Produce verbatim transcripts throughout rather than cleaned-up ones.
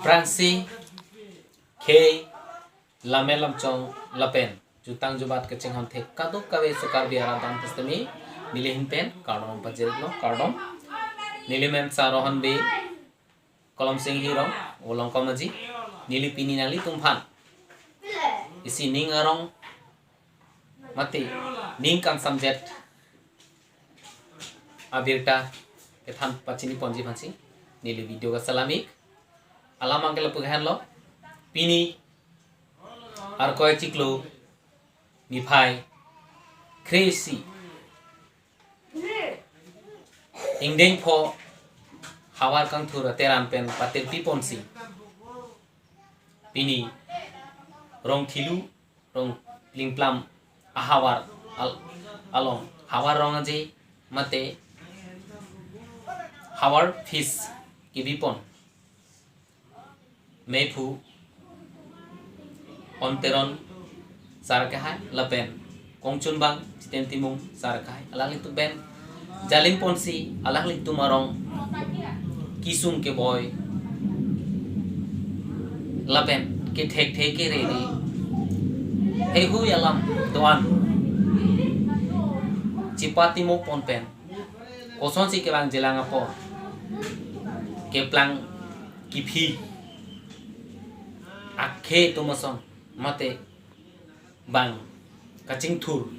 Prangsi, khei, lame lamchong lapen jutang jubat kachinghon thek kadokave so Karbi arat dam testami neli ahin pen kardom pajirlo, kardom. Neli men Sar Rohan Bey, Kolom Sing Hirong, Olong Komaji, neli pini nanglitum aphan isi ning arong mate ning kangsam jet abirta kethan pachini ponji aphansi neli video kachelam ik. Alam abang ke lapu henlo, pini Arkoi chiklo niphai kre-isi ingdeng pho havar kangthur ateran pen patirpi ponsi pini Rongthelu, Rongplimplam ahavar al-, along havar rong aje mate havar feast kebi pon mephu Onteron Sar Kehai lapen kongchunbang Jiten Timung Sar Kehai, alanglitum pen jalim ponsi alanglitum arong kesung keboi lapen kethekthe kerere heihui alam do-an chepatimo pon pen kosonsi kevang jelang apor keplang kephi akhei atum ason mate bang kachingthur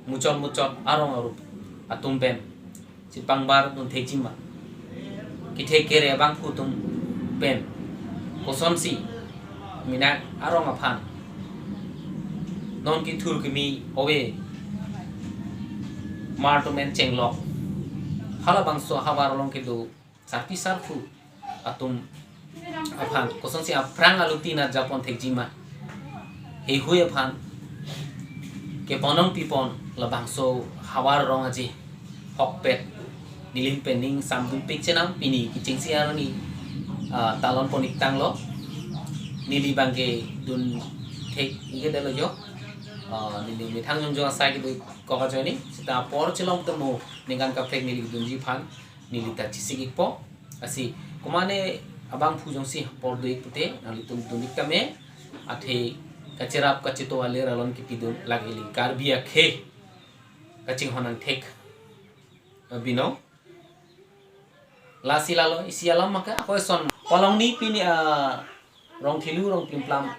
muchot muchot arong arup atum pen chepangbar dun thekji ma, kethek kere abangphu atum pen kosonsi minak arong aphan non kethur kemi ove mar atum pen chenglok, halabangso havar along kedo sarpi sarpo atum aphan kosonsi aphrang alutin ajapon thekji ma, heihui aphan keponong pipon labangso havar rong aje hokpet neli ahin pen ning samdun pik chenam. Pini kechengsi arni, ah, talon pon ik tanglo, neli abang ke dun thek ik detlo jo. Ah, neli methang jongjong asai kedo kok ajoine seta apor chelong temo ningkan kaprek neli dunji aphan neli ta chesik ikpo. Lasi komane abangphu jongsi apor do ik pute nanglitum dun ik tame, athe kacherap kacheto alir alon kepidun lake ili Karbi akhei kachinghon angthek abinong. Lasi lalo isi alam maka ako eson palongni pini, ah, Rongthelu Rongplimplam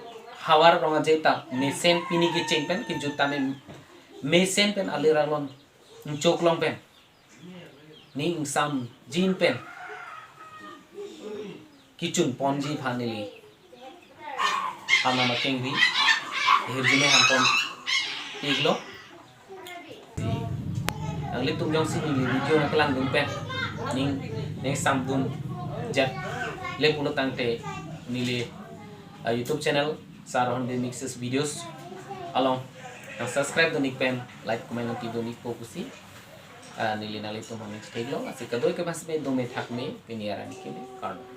havar rong aje ta mesen pini kecheng pen kejut tame mesen pen alir alon nchoklong pen ning ingsamjin pen kechun ponji aphan neli hanam akengri hirjume hang pon iklo. Nanglitum jongsi neli video nangkelang dun pen ning ning samdun jet le pulo tangte neli, ah, YouTube channel Sar Rohan Bey Mixes Videos along nang subscribe dun ik pen like comment nangpidun ikpo pusi, ah, neli nanglitum aphan ning chetheklo. Lasi kadokave abang si me dome thakme pini arni keme kardom.